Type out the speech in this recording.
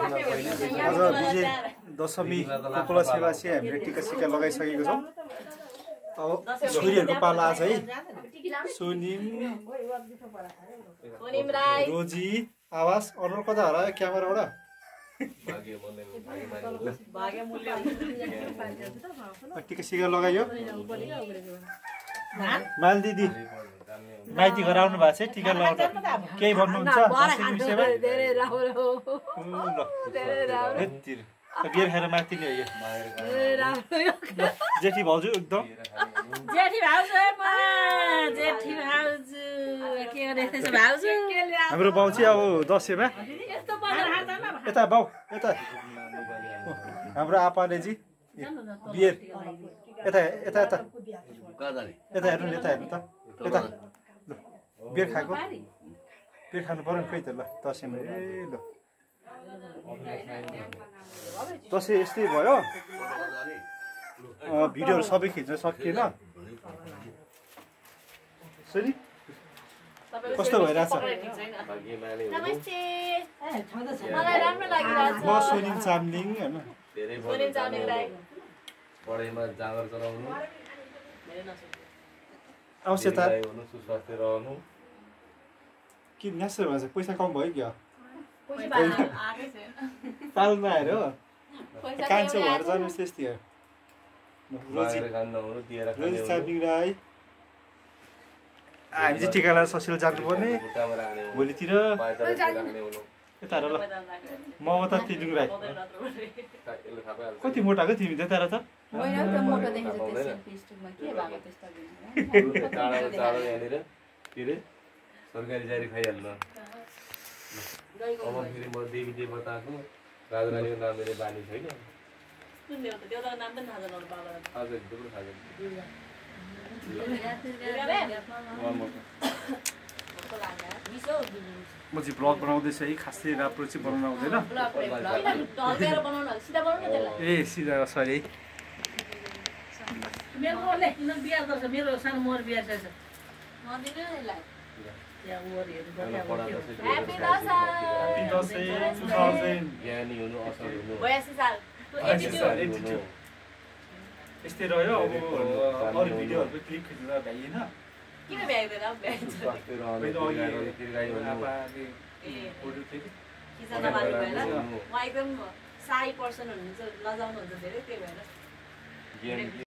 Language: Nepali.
आज विजय दशमीको उपलक्ष्यमा चाहिँ हामीले टिका सिका लगाइसकेको छौँ। अब छोरीहरूको पाला आज है। सोनिम रोजी आवाज अनुहार कता हरायो क्यामेराबाट? टिका सिका लगाइयो। माल दिदी माइती घर आउनु भएको छ टिका लगाउँदा केही भन्नुहुन्छ विषयमा? बियर खाएर माथि नै यो जेठी भाउजू एकदम हाम्रो बाउ चाहिँ अब दसैँमा यता बाउ यता हाम्रो आपाले चाहिँ बियर यता यता यता यता हेर्नु यता हेर्नु त यता बियर खाएको बियर खानु पर्यो नि खै त ल दसैँमा ए ल दसैँ यस्तै भयो। भिडियोहरू सबै खिच्न सकिएन। सरी कस्तो भइरहेछ? म सोनिम चामलिङ होइन पढाइमा जाँगर चलाउनु आवश्यकता सुस्वास्थ्य रहनु कि न्यासो भन्छ पैसा कम भयो क्या पालमा आएर हो कान्छो भएर जानुहोस् त्यस्तै हो। रोजी चामलिङ राई हामी चाहिँ टिका लगाएर ससिलो जानुपर्ने भोलितिर यता ल म उता तिलुङ राई कति मोटाको तिमी त्यता र त सरकारी जारी खाइहाल्नु। अब फेरि म देवी देवताको राजरानीको नाम मेरो बानी छैन। म चाहिँ भ्लग बनाउँदैछु है खासै राम्रो चाहिँ बनाउनु आउँदैन ए सिधा सरी यस्तै रह्यो। अब अरू भिडियोहरूको क्लिप खिच्दा भ्याइएन किन भ्याइदैन एकदम साई पर्सन हुनुहुन्छ लजाउनुहुन्छ धेरै त्यही भएर